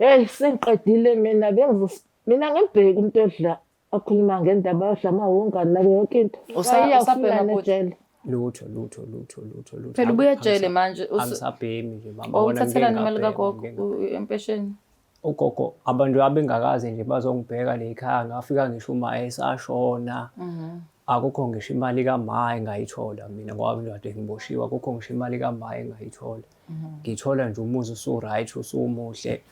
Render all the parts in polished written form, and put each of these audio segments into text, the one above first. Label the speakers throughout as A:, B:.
A: Hey sengiqedile mina bengizos mina ngimbheki umuntu odla akhuluma ngendaba yodla amawunga nayo yonke into.
B: Usabhema futhi?
A: Ejele.
C: Lutho lutho lutho lutho lutho.
B: Phela ubuye ejele manje
C: Angisabhemi nje mama.
B: Oh,
C: Wona ngike
B: uthathelani imali
C: ngabhema,
B: kagogo
C: ngike ngabhema.
B: empesheni?
C: Ugogo abantu abengakaze nje bazongibheka le ekhaya ngafika ngisho uma esashona. Akukho ngisho imali kama engayithola mina ngoba mina kade ngiboshiwe akukho ngisho imali kama engayithola. Ngithola nje umuzi usu-right usumuhle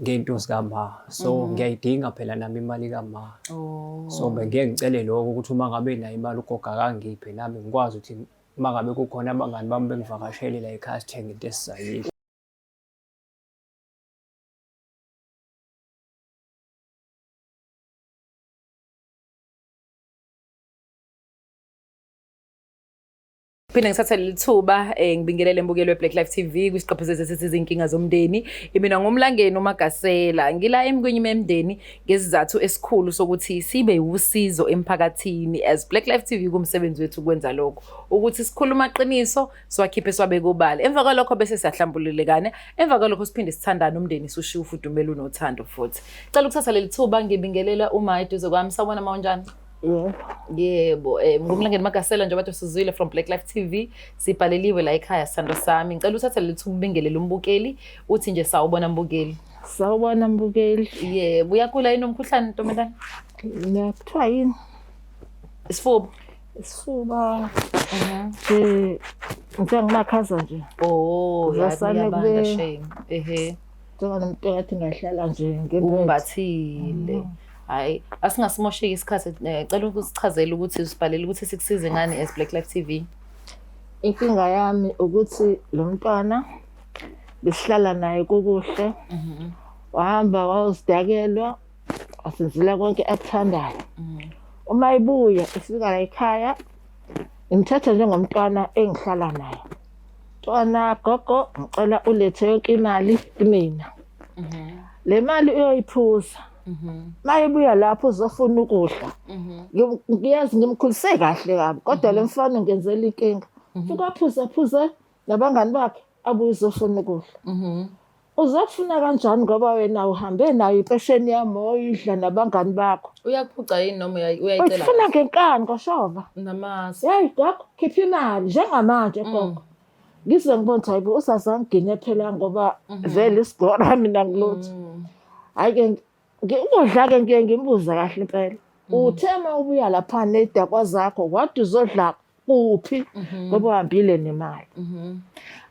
C: ngento zikama. So ngiyayidinga phela nami imali kama.
B: Oh.
C: So bengiye ngicele lokho ukuthi uma ngabe nayo imali ugogo akangiphe nami ngikwazi ukuthi uma ngabe kukhona abangani bami bengivakashele la ekhaya sithenge into esizayidla.
B: Phinde ngithathe leli thuba ngibingelele embukelo weBlack Life TV kwisiqephu sethu esithi izinkinga zomndeni. Mina ngumlangeni uMagasela. Ngila emkwenyima emndeni ngesizathu esikhulu sokuthi sibe usizo emphakathini as Black Life TV kumsebenzi wethu ukwenza lokho. Ukuthi sikhuluma qiniso siwakhiphe siwabeke obala. Emva kwalokho bese siyahlambululekana. Emva kwalokho siphinde sithandane umndeni sushiya ufudumela unothando futhi. Cela ukuthatha leli thuba ngibingelela uma eduze kwami. Sawubona mawunjani?
A: Yebo.
B: Yebo, ngumlangeni Magasela njengoba sizwile from Black Life TV, sibhaleliwe la ekhaya sithando sami. Ngicela uthathe leli thuba ubingelele umbukeli, uthi nje sawubona mbukeli.
A: Sawubona mbukeli.
B: Yebo, uyagula yini umkhuhlane ntombazane?
A: Mina kuthiwa yini?
B: Isifuba.
A: Isifuba. Nje njengomakhaza nje.
B: Oh,
A: Zasane
B: yabanda
A: kube-
B: shame. Ehe.
A: Njengomuntu engathi ngahlala nje ngebed.
B: Umbathile. Hayi, asingasimosheki isikhathi. Cela ukusichazela ukuthi usibhalele ukuthi sikusize ngani as Black Life TV.
A: Inkinga yami ukuthi lo mntwana besihlala naye kukuhle. Wahamba wayozidakelwa wasenzela konke akuthandayo. Uma ibuya ifika la ekhaya ngimthatha njengomntwana engihlala naye. Mntwana gogo ngicela ulethe yonke imali kumina. Le mali uyoyiphuza. Mayibuya lapho uzofuna ukudla. Ngiyazi ngimkhulise kahle kabi kodwa le mfana ngenzela inkinga. Fika phuza phuza nabangani bakhe abuye uzofuna ukudla. Uzofuna kanjani ngoba wena uhambe nayo impesheni yami oyidla nabangani bakho.
B: Uyakuphuca yini noma uyayicela?
A: Uyifuna ngenkani ngoshova.
B: Namasi.
A: Hey gogo khipha imali njengamanje gogo. Ngize ngibone ukuthi hayibo usazangigine phela ngoba vele isigora mina ngilutho. Hayi ke ukudla ke ngiye ngimbuze kahle impela. Uthe uma ubuya lapha nezidakwa zakho kodwa uzodla kuphi ngoba uhambile nemali.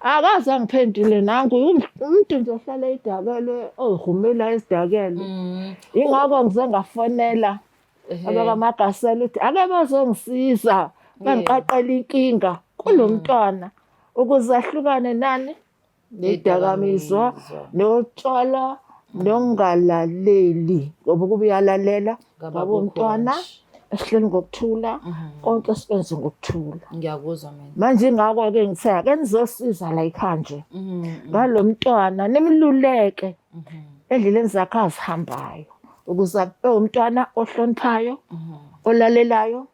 A: Akaze angiphendule nangu umuntu nje ohlala edakelwe oyihumela ezidakelwe. Ingakho ngize ngafonela abakamagasela ukuthi ake bazongisiza bangiqaqela inkinga kulo mntwana ukuze ahlukane nani nedakamizwa notshwala nongalaleli ngoba ukuba uyalalela
B: Ngaba
A: ngoba umntwana
B: kukho
A: esihleli ngokuthula konke sikwenze ngokuthula.
B: Ngiyakuzwa mina.
A: Manje ingakho-ke ngithe ake nizosiza la ekhaya nje ngalo mntwana nimluleke endleleni zakhe azihambayo ukuze abe umntwana ohloniphayo olalelayo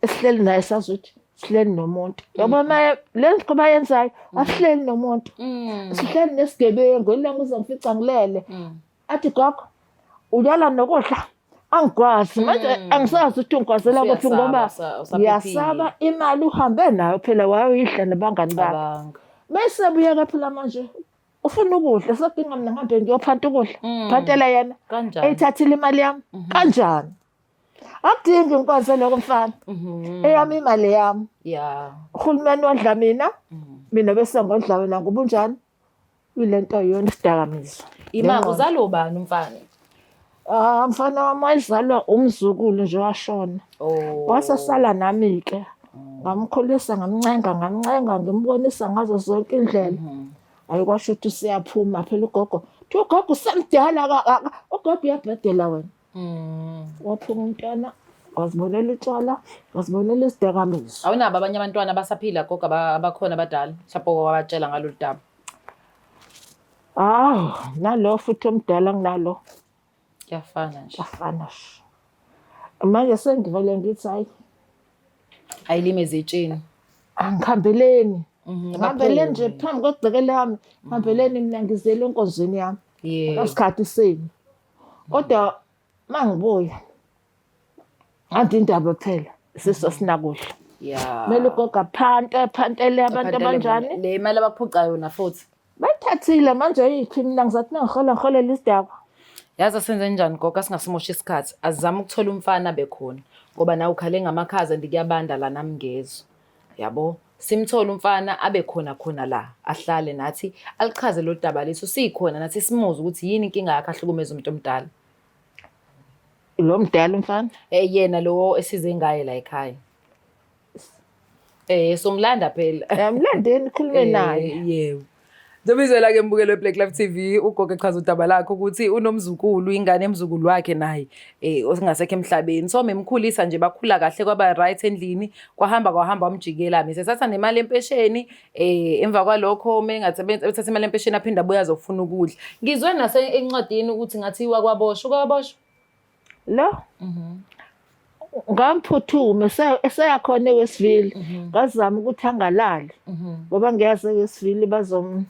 A: esihleli naye sazi ukuthi sihleli nomuntu ngoba maye le nto bayenzayo asihleli nomuntu sihleli nesigebengu ilanga uzongifica ngilele athi gogo uyala nokudla angikwazi manje angisazi ukuthi ungigwazela kuphi ngoba ngiyasaba imali uhambe nayo phela wayoyidla nabangani bakhe bese buya-ke phela manje ufuna ukudla sekudinga mina ngihambe ngiyophanta ukudla phantela yena eyithathile imali yami kanjani akudingi ngikwaze lokho mfana eyami imali yami uhulumeni wondla mina mina bese ngondla wena ngoba unjani ilento yona isidakamizwa.
B: Ima uzalwa ubani umfana?
A: Ah mfana wami wayezalwa umzukulu nje washona.
B: Oh.
A: Wasesala nami ke. Ngamkhulisa ngamncenga ngamncenga ngimbonisa ngazo zonke indlela. Hayi kwasho ukuthi siyaphuma phela ugogo. Thi ugogo usemdala ugogo uyabhedela wena. Waphuma umntwana wazibonela utshwala wazibonela isidakamizwa.
B: Awunabo abanye abantwana abasaphila gogo abakhona abadala mhlawumbe wabatshela ngalolu daba.
A: Hawu nalo futhi omdala kunalo.
B: Kuyafana nje.
A: Kuyafana nje. Manje sengivele ngithi hayi
B: ayilime ezitsheni.
A: Angihambeleni. Ngihambeleni nje phambi kwegceke lami. Ngihambeleni mina ngizele enkonzweni yami.
B: Yebo.
A: Isikhathi senu. Kodwa mangibuya ngathi indaba phela siso sinakudla.
B: Yeah.
A: Kumele ugogo aphante aphantele abantu
B: Aphantele
A: abanjani?
B: bona. Le mali abaphuca yona futhi.
A: Bayithathile manje ayikho mina ngizathi nangihola ngiholela isidakwa.
B: Yazi asenze njani gogo asingasimoshi isikhathi. Azame ukuthola umfana bekhona ngoba nawe ukhale ngamakhaza and kuyabanda la nami ngezwe. Yabo? Simthole umfana abe khona khona la ahlale nathi alichaze lo daba lethu sikhona nathi simuze ukuthi yini inkinga yakhe ahlukumeza umuntu omdala.
A: Lo mdala umfana.
B: Eh yena lo esize ngaye la ekhaya. Eh somlanda phela.
A: Mlandeni khulume naye.
B: Yebo. Njengoba ke mbukelo weBlack Life TV ugogo echaza udaba lakhe ukuthi unomzukulu ingane emzukulu wakhe naye eh osingasekho emhlabeni. So memkhulisa nje bakhula kahle kwaba right endlini kwahamba kwahamba wamjikela mise satha nemali empesheni eh emva kwalokho mengathi ethatha imali empesheni aphinda abuye azofuna ukudla. Ngizwe nase encwadini ukuthi ngathi wakwaboshwa ukwaboshwa.
A: Lo ngamphuthuma eseyakhona eWestville ngazama ukuthi angalali ngoba ngiyazi eWestville bazom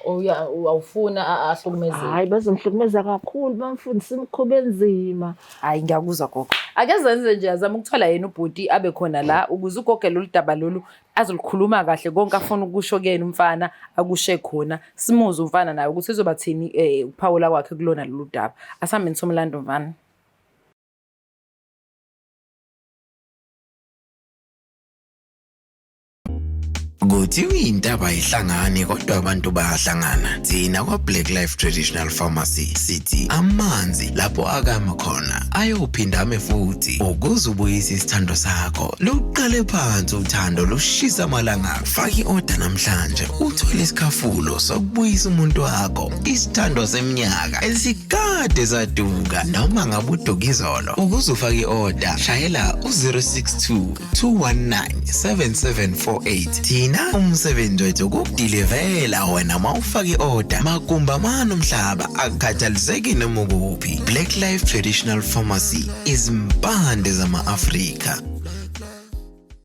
B: Uya awufuna ahlukumezeke.
A: hayi bazomhlukumeza kakhulu bamfundisa imikhuba enzima.
B: Hayi ngiyakuzwa gogo. Ake zenze nje azama ukuthola yena ubhuti abe khona la ukuze ugogo lolu daba lolu azolikhuluma kahle konke afuna ukusho kuyena umfana akushe khona simuze umfana naye ukuthi uzobathini eh ukuphawula kwakhe kulona lolu daba. Asambe nisomlando mfana.
D: Kuthiwa intaba ihlangane kodwa abantu bayahlangana. Thina kwa-Black Life Traditional Pharmacy sithi amanzi lapho akama khona ayophinda ame futhi ukuze ubuyise isithando sakho. Luqale phansi uthando lushisa amalanga. Faka i-order namhlanje uthole isikhafulo sokubuyisa umuntu wakho. Isithando seminyaka esikade saduka noma ngabe uduka izolo. Ukuze ufake i-order shayela u-062 219 7748. Thina umsebenzi wethu ukukudilivela wena mawufaka i-order magumba mani umhlaba akukhathaliseki noma ukuphi. Black Life Traditional Pharmacy izimpande zama-Afrika.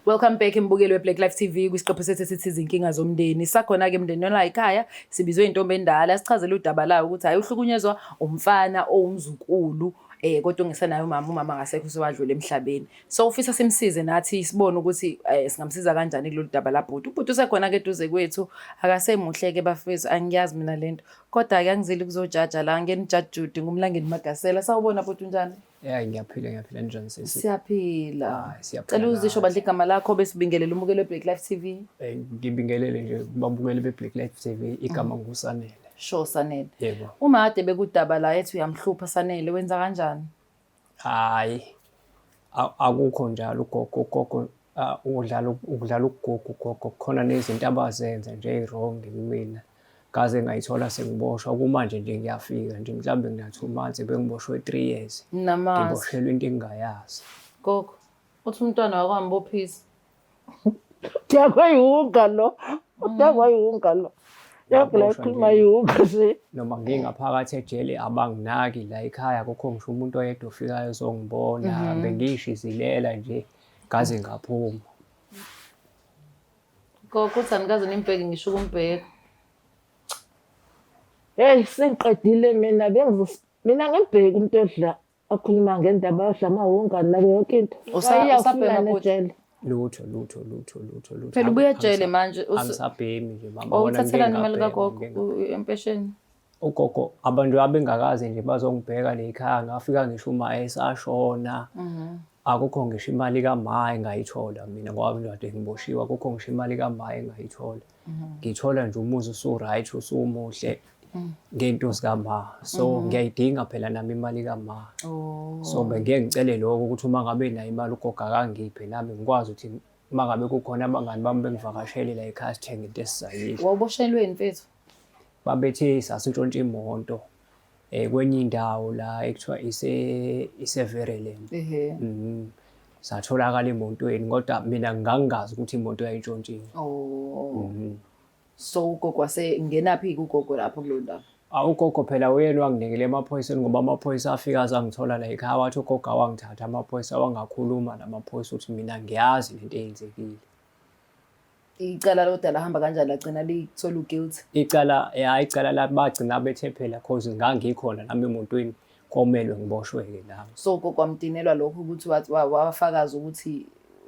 B: Welcome back mbukeli weBlack Life TV kwisiqephu sethu esithi izinkinga zomndeni. Sakhona ke emndeni la ekhaya sibizwe intombi endala sichazele udaba layo ukuthi hayi uhlukunyezwa umfana owumzukulu eh kodwa ongesenayo umama umama ngasekho sewadlula emhlabeni. So ufisa simsize nathi sibone ukuthi singamsiza kanjani kulolu daba labhuti. Ubhuti usekhona ke eduze kwethu akasemuhle ke bafethu angiyazi mina lento. Kodwa ke angizeli kuzojaja la ngeni Judge Judy ngumlangeni Magasela. Sawubona bhuti unjani?
C: Yeah, ngiyaphila ngiyaphila njani sisi?
B: Siyaphila.
C: Hayi, siyaphila
B: Cela uzisho
C: nathi.
B: bandla igama lakho bese ubingelela umukelo weBlack Life TV.
C: Ngibingelele nje kubabukeli be-Black Life TV igama nguSanele.
B: Sure Sanele.
C: Yebo.
B: Uma kade bekudaba la ethi uyamhlupha Sanele wenza kanjani?
C: Hayi. Akukho njalo ugogo ugogo ukudlala ukudlala ugugu ugogo khona nezinto abazenza nje eyi-wrong kumina. Ngaze ngayithola sengiboshwa kumanje nje ngiyafika nje mhlawumbe ngina 2 months bengiboshwe 3 years.
B: Namazi.
C: Ngiboshelwe into engingayazi.
B: Gogo, uthi umntwana wakho ambophisa.
A: Udakwa yiwunga lo. Udakwa yiwunga lo. Yonke la
C: Ngaboshwa
A: ikhuluma
C: nje.
A: yiwunga nje.
C: Noma ngingaphakathi ejele abanginaki la ekhaya akukho ngisho umuntu oyedwa ofikayo ozongibona bengiyishizilela nje ngaze ngaphuma.
B: Gogo uthi anikaze nimbheke ngisho ukumbheka.
A: Hey sengiqedile mina mina ngibheki umuntu odla akhuluma ngendaba yodla amawunga nayo yonke into.
B: Usabhema
A: Wayeyafuna
B: futhi?
A: nejele.
C: Lutho lutho lutho lutho lutho.
B: Phela ubuya ejele manje
C: Angisabhemi nje mama.
B: Oh,
C: Wona ngike
B: uthathelani imali
C: ngabhema,
B: kagogo
C: ngike ngabhema.
B: empesheni?
C: Ugogo abantu abengakaze nje bazongibheka le ekhaya ngafika ngisho uma esashona. Akukho ngisho imali kama engayithola mina ngoba mina kade ngiboshiwe akukho ngisho imali kama engayithola. Ngithola nje umuzi usu-right usumuhle ngento zikama. So ngiyayidinga phela nami imali kama.
B: Oh.
C: So bengiye ngicele lokho ukuthi uma ngabe nayo imali ugogo akangiphe nami ngikwazi ukuthi uma ngabe kukhona abangani bami bengivakashele la ekhaya sithenge into esizayidla.
B: Wawuboshelweni mfethu?
C: Babethe sasintshontsha imoto kwenye indawo la ekuthiwa ise Verulam.
B: Ehhe.
C: Satholakala emotweni kodwa mina ngangingazi ukuthi imoto yayintshontshiwe.
B: Oh. So ugogo wasengenaphi ugogo lapho kuleyo ndawo?
C: Ugogo phela uyena wanginikela emaphoyiseni ngoba amaphoyisa afika azangithola la ekhaya wathi ugogo awangithatha amaphoyisa wangakhuluma namaphoyisa ukuthi mina ngiyazi lento eyenzekile.
B: Icala lodwa lahamba kanjani lagcina lithola uguilt?
C: Icala ya icala la bagcina bethe phela cause ngangikhona nami emotweni komelwe ngiboshwe-ke nami.
B: So kwamdinelwa lokho ukuthi wafakaza ukuthi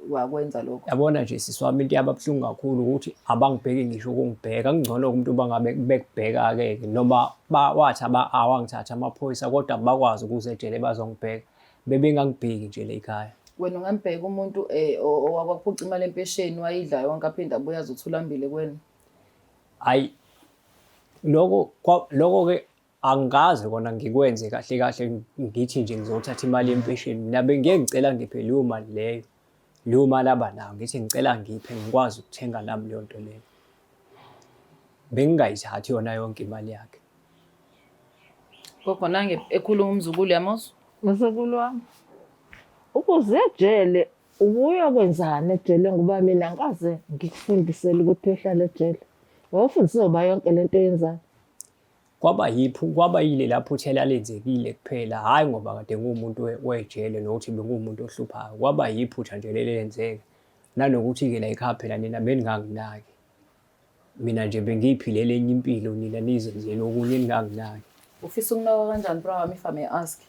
B: wakwenza lokho.
C: Yabona nje sisi wami into yaba buhlungu kakhulu ukuthi abangibheki ngisho ukungibheka kungcono umuntu bangabe bekubheka-ke ke noma wathi awangithatha amaphoyisa kodwa bakwazi ukuze ejele bazongibheka bebengangibheki nje la ekhaya.
B: Wena ungambheka umuntu owakwaphuca imali empesheni wayidla yonke aphinde abuye azothula ambile kuwena?
C: Hhayi lokho lokho-ke angikaze kona ngikwenze kahle kahle ngithi nje ngizothatha imali yempesheni. Mina bengiye ngicela ngiphe leyo mali leyo, leyo mali abanayo ngithi ngicela ngiphe ngikwazi ukuthenga nami leyo nto leyo. Bengingayithathi yona yonke imali yakhe.
B: Gogo nange ekhuluma umzukulu yamuzwa?
A: Mzukulu wami, ukuze ejele ubuyokwenzani ejele ngoba mina ngikaze ngikufundisele ukuthi uyohlala ejele. Wawufundiswe uba yonke lento oyenzayo.
C: Kwaba yiphu kwaba yilela phutha elalenzekile kuphela, hhayi ngoba kade ngiwumuntu wejele nokuthi bengiwumuntu ohluphayo. Kwaba yiphutha nje leli elenzeka. Nanokuthi-ke la ekhaya phela nina beninganginaki. Mina nje bengiyiphilela enye impilo nina nizenzele okunye ninganginaki.
B: Ufisa ukunakwa kanjani bra wami if I may ask?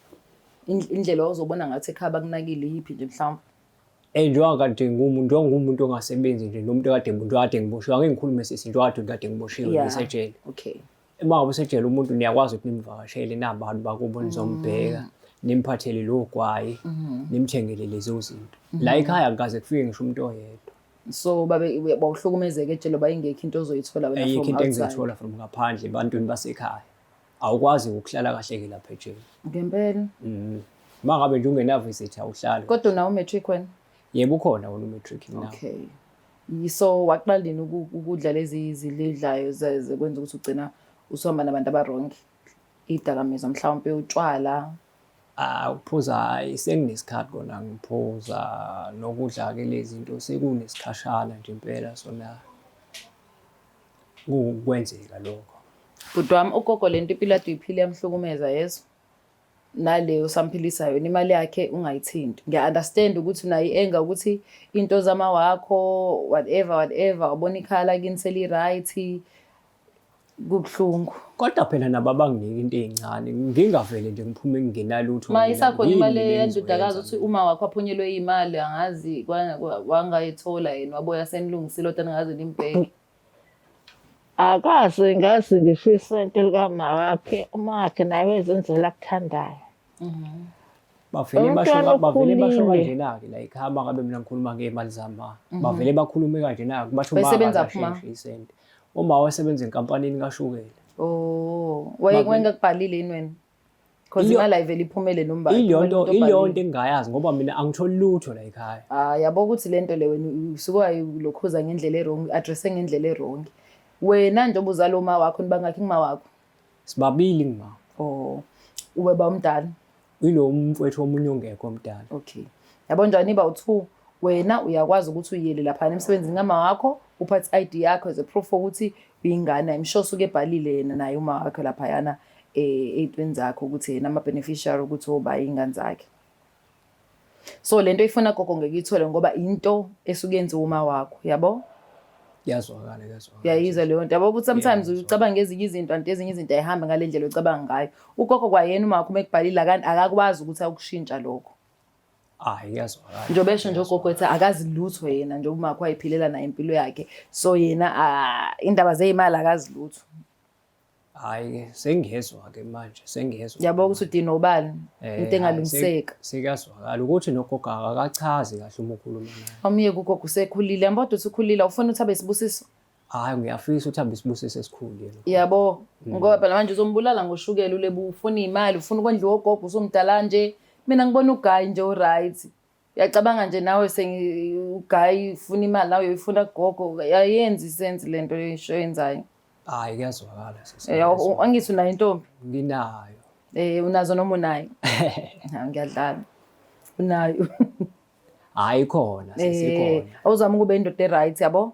B: Indlela ozobona ngathi ekhaya bakunakile iyiphi nje mhlawumbe?
C: Eh njengoba kade ngumuntu njengoba ngumuntu ongasebenzi nje nomuntu kade ngimuntu kade ngiboshiwe angeke ngikhulume sisi njengoba kade kade ngiboshiwe ngisejele.
B: Okay.
C: Uma ngabe usejele umuntu niyakwazi ukuthi nimvakashele nabantu bakubo nizombheka nimphathele lo gwayi nimthengele lezo zinto. La ekhaya akukaze kufike ngisho umuntu oyedwa.
B: So babe bawuhlukumezeka ejele bayingekho into ozoyithola wena
C: Ayikho
B: from
C: into
B: outside.
C: engizoyithola from ngaphandle ebantwini basekhaya. Awukwazi ukuhlala kahle-ke lapha ejele.
B: Ngempela.
C: Uma ngabe nje ungena-visit awuhlali.
B: Kodwa unawo umatric wena?
C: Yebo ukhona wona umatric nginawo.
B: Okay. So waqala nini ukudla lezi zilidlayo zekwenza ukuthi ugcina usuhamba nabantu aba-wrong? Idakamizwa mhlawumpe utshwala.
C: Ah ukuphuza hayi senginesikhathi kona ngiphuza nokudla-ke lezi zinto sekunesikhashana nje impela sona kukwenzeka lokho.
B: Bhuti wami ugogo lento impilo ade uyiphile yamhlukumeza yezwa. Naleyo osamphilisa yona imali yakhe ungayithinti. Ngiya-understand ukuthi unayo i-anger ukuthi into zama wakho whatever whatever wabona ikhaya lakini seli-right kubuhlungu.
C: Kodwa phela nabo abanginiki into ey'ncane ngingavele nje ngiphume ngingenalutho
B: Ma
C: mina
B: isakhona
C: yini
B: imali
C: le
B: yendodakazi
C: engizoyenza
B: ukuthi
C: mina?
B: uma wakho aphunyelwe imali angazi wangayithola yena wabuya senilungisile kodwa ningaze nimbheke.
A: Akaze ngazi ngisho isenti likama wakhe, uma wakhe naye wezenzela akuthandayo.
C: Bavele basho
A: Umntwana
C: bavele basho
A: ukhulile.
C: kanjena-ke la ekhaya uma ngabe mina ngikhuluma ngey'mali zama bavele bakhulume kanjena-ke basho uma
B: Besebenza phi uma?
C: akashintshi isenti. Uma wasebenza enkampanini kashukela.
B: Oh, wayengakubhalile yini wena? Because imali ayivele iphumele noma
C: Ileyo nto ileyo nto engingayazi ngoba mina angitholi lutho la ekhaya.
B: Ah, yabo ukuthi lento le wena usuke wayilokhuza ngendlela e-wrong, address ngendlela e-wrong. Wena njengoba uzala uma wakho nibangakhi kuma wakho?
C: Sibabili ngima.
B: Oh. Ubaba omdala.
C: Ilo mfowethu omunye ongekho omdala.
B: Okay. Yabo njani iba u2 wena uyakwazi ukuthi uyele lapha emsebenzini kama wakho uphathe ID yakho as a proof ukuthi uyingane. I'm sure usuke ebhalile yena naye uma wakho laphayana ey'ntweni zakhe ukuthi yena ama-beneficiary ukuthi oba iy'ngane zakhe. So lento ifuna gogo ngeke iyithole ngoba into esuke yenziwa uma wakho, yabo?
C: Kuyazwakala, kuyazwakala.
B: Uyayizwa leyo nto. Yabo ukuthi sometimes ucabanga ezinye izinto anti ezinye izinto ayihambi ngale ndlela ocabanga ngayo. Ugogo kwayena uma wakho uma ekubhalile akakwazi ukuthi akushintsha lokho.
C: Hayi kuyazwakala.
B: Njengoba esho nje ugogo ethi akazi lutho yena njengoba uma wakho wayephilela naye impilo yakhe. So yena indaba zey'mali akazi lutho.
C: Hayi ke sengiyezwa ke manje sengiyezwa.
B: Yabo ukuthi udina ubani into engalungiseka.
C: Sekuyazwakala ukuthi nogogo akakachazi kahle uma ukhuluma naye.
B: Awumyeke ugogo usekhulile yabo kodwa usukhulile awufuni ukuthi abe isibusiso.
C: Hayi ngiyafisa ukuthi abe isibusiso esikhulu yena.
B: Yabo ngoba phela manje uzombulala ngoshukela ulebu ufuna imali ufuna ukondliwa ogogo usumdala nje. Mina ngibona uguy nje uright. Uyacabanga nje nawe uguy ufuna imali nawe uyoyifuna kugogo ayenzi sense lento oyenzayo.
C: Hayi kuyazwakala sisi.
B: Angithi unayo intombi?
C: Nginayo.
B: Unazo noma unayo? Ha ngiyadlala. Unayo.
C: Hayi khona sesikhona.
B: Awuzama ukuba indoda e-right yabo?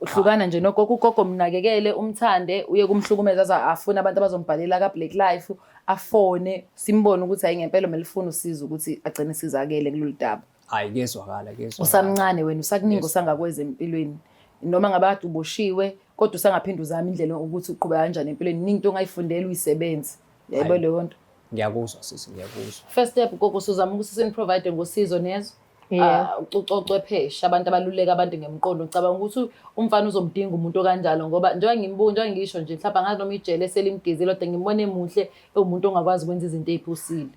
B: Uhlukana nje nogogo, ugogo mnakekele umthande uye kumhlukumeza aze afune abantu abazombhalela ka Black Life afone simbone ukuthi hayi ngempela kumele ufune usizo ukuthi agcine sizakele kulolu daba.
C: Hayi kuyezwakala kuyezwakala.
B: Usamncane wena usakuningi osangakweza empilweni. Noma ngabe kade uboshiwe kodwa usangaphinda uzame indlela ukuthi uqhubeka kanjani empilweni. Iningi into ongayifundela uyisebenze. Yayibona
C: Hhayi.
B: leyo nto.
C: Ngiyakuzwa sisi, ngiyakuzwa.
B: First step gogo, sizama ukuthi sini-provide ngosizo nezo.
A: Yeah.
B: Ah, ucocwepheshe abantu abaluleka abantu ngemqondo. Ngicabanga ukuthi umfana uzomdinga umuntu okanjalo ngoba njengoba ngimbuka, njengoba ngisho nje mhlawumbe angazi noma ijele selimgezile kodwa ngimbone emuhle ewumuntu ongakwazi ukwenza izinto ey'phusile.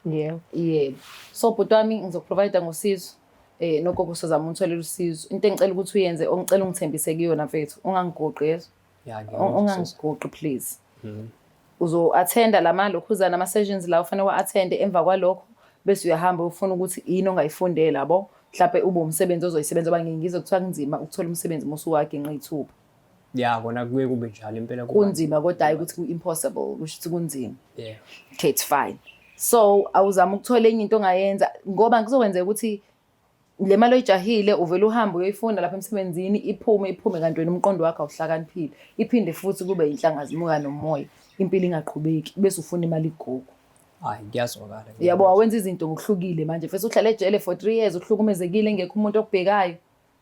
A: Yebo.
B: Yebo. So bhuti wami ngizokuprovide ngosizo. Nogogo sizama ukutholela usizo. Into engicela ukuthi uyenze, ongicela ungithembise kuyona mfethu, ungangigoqi yezwa.
C: Ya, ngiyakuzwa sisi.
B: Ungangigoqi please. Uzo-attenda lama lokhuzana ama-sessions la ufanele wa-attende, emva kwalokho bese uyahamba ufuna ukuthi yini ongayifundela yabo. Mhlampe ube umsebenzi ozoyisebenza ngoba ngike ngizwe kuthiwa kunzima ukuthola umsebenzi uma usuwaginqa iy'thupha.
C: Ya, kona kuye kube njalo impela kuba
B: Kunzima kodwa hhayi ukuthi ku-impossible, kusho ukuthi kunzima.
C: Yeah.
B: Okay, it's fine. So awuzama ukuthola enye into ongayenza ngoba kuzokwenzeka ukuthi le mali oyijahile uvele uhambe uyoyifunda lapha emsebenzini iphume iphume kanti wena umqondo wakho awuhlakaniphile. Iphinde futhi kube inhlanga zimuka nomoya, impilo ingaqhubeki bese ufuna imali kugogo.
C: Hhayi, kuyazwakala.
B: Yabo, awenza izinto ngokuhlukile manje. Mfethu uhlale ejele for 3 years uhlukumezekile engekho umuntu okubhekayo.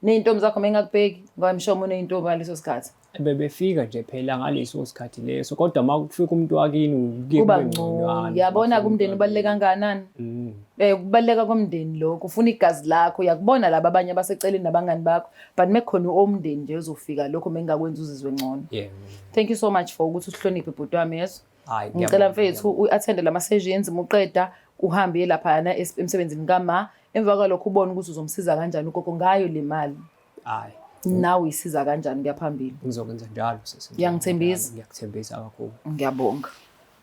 B: Ney'ntombi zakho mengakubheki ngoba msho uma uney'ntombi ngaleso sikhathi.
C: Bebefika nje phela ngaleso sikhathi leso kodwa uma kufika umuntu wakini kuye
B: Kuba
C: kube
B: ngcono.
C: ngconywana.
B: Uyabona
C: Kufika
B: kumndeni
C: umuntu
B: ubaluleke
C: wakini.
B: kangakanani? Kubaluleka komndeni lokho. Ufuna igazi lakho, uyakubona laba abanye abaseceleni nabangani bakho, but mekukhona owomndeni nje ozofika lokho mengakwenza uzizwe ngcono.
C: Yeah.
B: Thank you so much for ukuthi usihloniphe bhuti wami yeso.
C: Hhayi,
B: Ngicela
C: ngiyabonga,
B: mfethu u-attende lama sessions muqeda uhambe uye laphayana emsebenzini kama. Emva kwalokho ubone ukuthi uzomsiza kanjani ugogo ngayo le mali.
C: Hhayi.
B: Nawe uyisiza kanjani kuya phambili.
C: Ngizokwenza njalo sisi.
B: Uyangithembisa?
C: Ngiyakuthembisa kakhulu.
B: Ngiyabonga.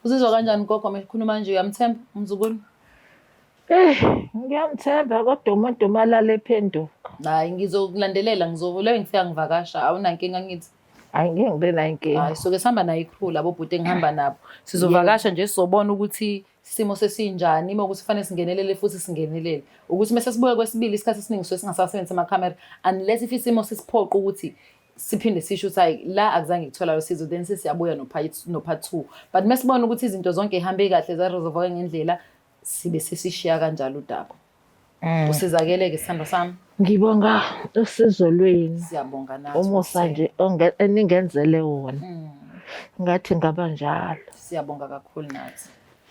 B: Uzizwa kanjani gogo mekhuluma nje, uyamthemba umzukulu?
A: Ngiyamthemba kodwa umuntu uma lala ephenduka.
B: Hayi, ngizokulandelela, ngizoleyo ngifika ngivakasha, awunankinga ngithi.
A: Hayi, ngeke ngibe nayo inkinga.
B: Hayi, soke sihamba nayo i-crew labo bhuti engihamba nabo. Sizovakasha nje sizobona ukuthi isimo sesinjani, uma ukuthi kufanele singenelele futhi singenelele. Ukuthi mase sibuya kwesibili isikhathi esiningi suke singasasebenzisi amakhamera unless if isimo sisiphoqa ukuthi siphinde sisho ukuthi hayi la akuzange kuthola usizo, then sesiyabuya no part 2. But mesibona ukuthi izinto zonke ihambe kahle zaresolveka ngendlela, sibe sesishiya kanjalo udaba. Usizakeleke sithando sami.
A: Ngibonga usizo lwenu.
B: Siyabonga nathi.
A: Umusa nje eningenzele wona. Ngathi ngaba njalo.
B: Siyabonga kakhulu nathi.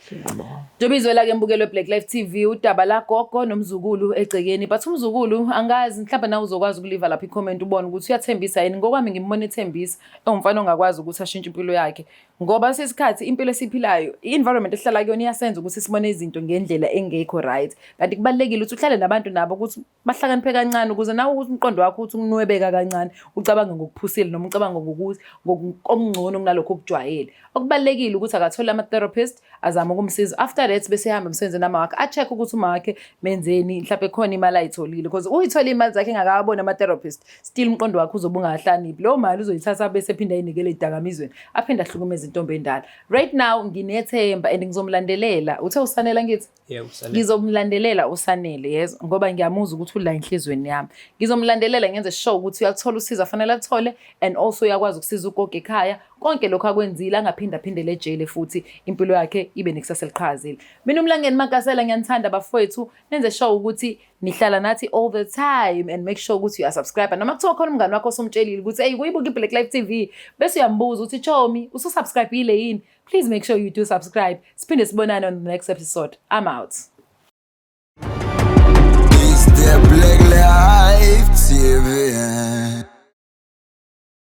A: Siyabonga.
B: Njengoba izwela ke mbukelo Black Life TV udaba la gogo nomzukulu egcekeni, but umzukulu angazi mhlawumbe nawe uzokwazi ukuliva lapha i-comment ubone ukuthi uyathembisa yini. Ngokwami ngimbona ethembisa ewumfana ongakwazi ukuthi ashintshe impilo yakhe ngoba sesikhathi impilo esiphilayo, i-environment esihlala kuyona iyasenza ukuthi sibone izinto ngendlela engekho right, kanti kubalulekile ukuthi uhlale nabantu nabo ukuthi bahlakaniphe kancane ukuze nawe ukuthi umqondo wakho uthi ukunwebeka kancane, ucabange ngokuphusile noma ucabange okungcono kunalokho okujwayele. Okubalulekile ukuthi akathole ama-therapist azame ukumsiza, after that bese ehamba emsebenzini nama wakhe a-check ukuthi uma wakhe menzeni, mhlawumbe khona imali ayitholile, because uyithole iy'mali zakhe engakawaboni ama-therapist, still umqondo wakhe uzobe ungahlakaniphi. Leyo mali uzoyithatha bese ephinde ayinikele ey'dakamizweni, aphinde ahlukumeze intombi endala. Right now nginethemba and ngizomlandelela. Uthe uSanele angithi?
C: Yebo, uSanele.
B: Ngizomlandelela uSanele yezwa, ngoba ngiyamuzwa ukuthi ula enhlizweni yami. Ngizomlandelela ngenze sure ukuthi uyathola usizo afanele athole and also uyakwazi ukusiza ugogo ekhaya. Konke lokho akwenzile angaphinde aphindele ejele futhi impilo yakhe ibe nekusasa eliqhakazile. Mina uMlangeni Magasela ngiyanithanda bafowethu, nenze sure ukuthi nihlala nathi all the time and make sure ukuthi uyasubscribe. Noma kuthiwa khona umngani wakho osumtshelile ukuthi hey kuyibuka iBlack Life TV, bese uyambuza ukuthi chomi ususubscribeile yini? Please make sure you do subscribe. Siphinde sibonane on the next episode. I'm out.
E: It's the Black Life TV.